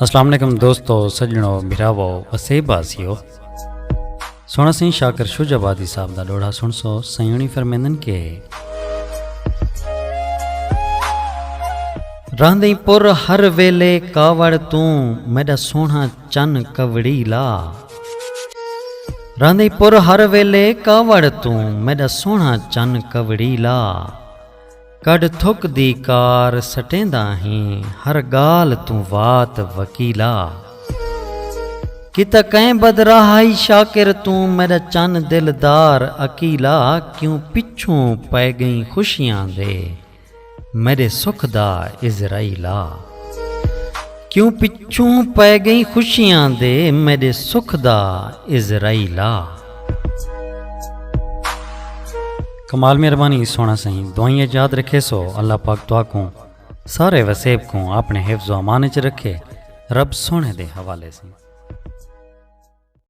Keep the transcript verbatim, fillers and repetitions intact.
السلام علیکم دوستو، سڄݨو، بھراوو، وسیب واسیو۔ سوہݨا سئیں شاکر شجاع آبادی صاحب دا ݙوہڑا سݨسو۔ سئیں ہوݨی فرمیندن کہ رہندیں پُر ہر ویلے کاوڑ توں، میݙا سوہݨا چن کوڑی لا۔ رہندیں پُر ہر ویلے کاوڑ توں، میݙا سوہݨا چن کوڑی لا۔ کڈھ تھک دی کار سٹیندا ہیں، ہر ڳالھ توں وات وکیلا۔ کیتا کئیں بدراہ ہئی شاکر توں، میݙا چن دلدار عقیلا۔ کیوں پچھوں پئے ڳئیں خوشیاں دے، میݙے سکھ دا عزرائیلا۔ کیوں پچھوں پئے ڳئیں خوشیاں دے، میݙے سکھ دا عزرائیلا۔ کمال مہربانی سوہݨا سئیں، دعائیں اچ یاد رکھیسو۔ اللہ پاک تہاکوں سارے وسیب کوں اپݨے حفظ و امان اچ رکھے۔ رب سوہݨے دے حوالے سئیں۔